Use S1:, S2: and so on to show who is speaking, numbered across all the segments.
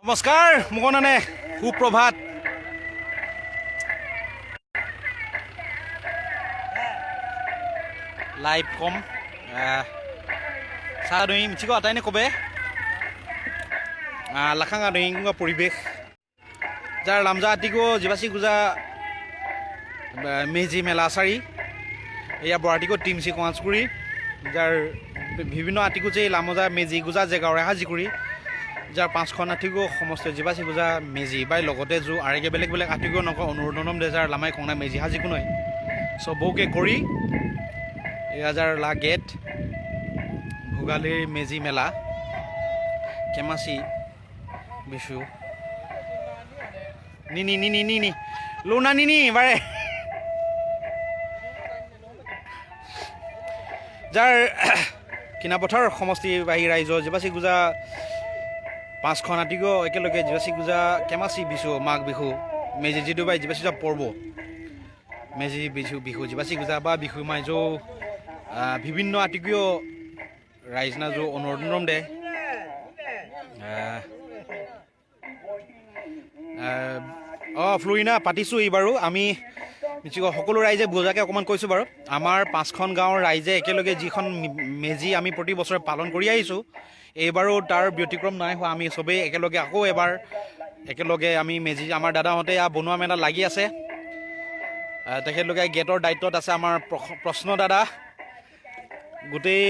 S1: নমস্কাৰ মোকনানে, সুপ্ৰভাত। লাইভ কম সাদৈ মিथिगौ আটাইনে কবে লাখাং আদৈ পৰিৱেশ যাৰ লামজা আতিগো জিবাচি গুজা মেজি মেলা চাৰি এয়া বৰাটিগো টিমচি কমাজকুৰি যাৰ বিভিন্ন আতিগো যে লামজা মেজি গুজা জেগাৰে সাজি কৰি যাৰ পাঁচখন আতিগো সমস্ত জিবাচি গুজা মেজি বাই লগতে জো আৰেগে বেলেগ বেলেগ আতিগো নক অনুৰোধ নম দে যাৰ লামাই কংনা মেজি সাজি কোনয় চবকে কৰি এয়া যাৰ লা গেট ভোগালীৰ মেজি মেলা কেমাচি বিচু নিনি নিনি নিনি লোনা নিনি বাৰে যাৰ কিনাপথাৰ সমষ্টিবাহী ৰাইজৰ জিবাচি গুজা পাঁচখন আতিগো একেলগে জিবাচি গুজা কেমাচি বিচু মাঘ বিহু মেজি যিটো বাই জিবাচি গুজা পৰ্ব মেজি বিহু বিহু জিবাচি গুজা বা বিহু মাই যৌ বিভিন্ন আতিগো ৰাইজনা যৌ অনুৰোধ দে অঁ ফ্লুৰিনা পাতিছোঁ এইবাৰো আমি সকলো ৰাইজে বুজাকৈ অকণমান কৈছোঁ বাৰু। আমাৰ পাঁচখন গাঁৱৰ ৰাইজে একেলগে যিখন মেজি আমি প্ৰতি বছৰে পালন কৰি আহিছোঁ, এইবাৰো তাৰ ব্যতিক্ৰম নাই হোৱা। আমি চবেই একেলগে আকৌ এবাৰ একেলগে আমি মেজি আমাৰ দাদাহঁতে এয়া বনোৱা মেলা লাগি আছে। তেখেতলোকে গেটৰ দায়িত্বত আছে আমাৰ প্ৰশ্ন দাদা। গোটেই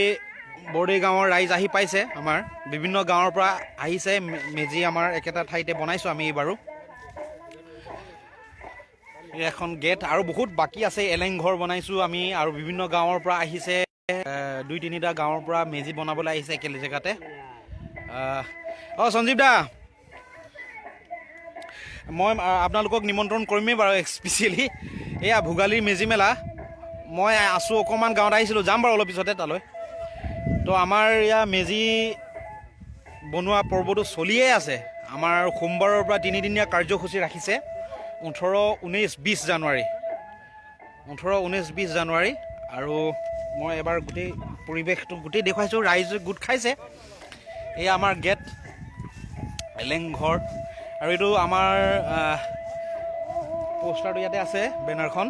S1: বৰদৈ গাঁৱৰ ৰাইজ আহি পাইছে, আমাৰ বিভিন্ন গাঁৱৰ পৰা আহিছে। মেজি আমাৰ একেটা ঠাইতে বনাইছোঁ আমি এইবাৰো। এখন গেট আৰু বহুত বাকী আছে, এলেং ঘৰ বনাইছোঁ আমি আৰু বিভিন্ন গাঁৱৰ পৰা আহিছে, দুই তিনিটা গাঁৱৰ পৰা মেজি বনাবলৈ আহিছে একেলগে জেগাতে। অঁ সঞ্জীৱ দা, মই আপোনালোকক নিমন্ত্ৰণ কৰিমেই বাৰু স্পেচিয়েলি এয়া ভোগালীৰ মেজি মেলা। মই আছোঁ অকণমান গাঁৱত আহিছিলোঁ, যাম বাৰু অলপ পিছতে তালৈ। তো আমাৰ এয়া মেজি বনোৱা পৰ্বটো চলিয়ে আছে। আমাৰ সোমবাৰৰ পৰা তিনিদিনীয়া কাৰ্যসূচী ৰাখিছে, 18, 19, 20 জানুৱাৰী, 18, 19, 20 জানুৱাৰী। আৰু মই এবাৰ গোটেই পৰিৱেশটো গোটেই দেখুৱাইছোঁ, ৰাইজ গোট খাইছে। এয়া আমাৰ গেট, এলেং ঘৰ আৰু এইটো আমাৰ পোষ্টাৰটো ইয়াতে আছে, বেনাৰখন।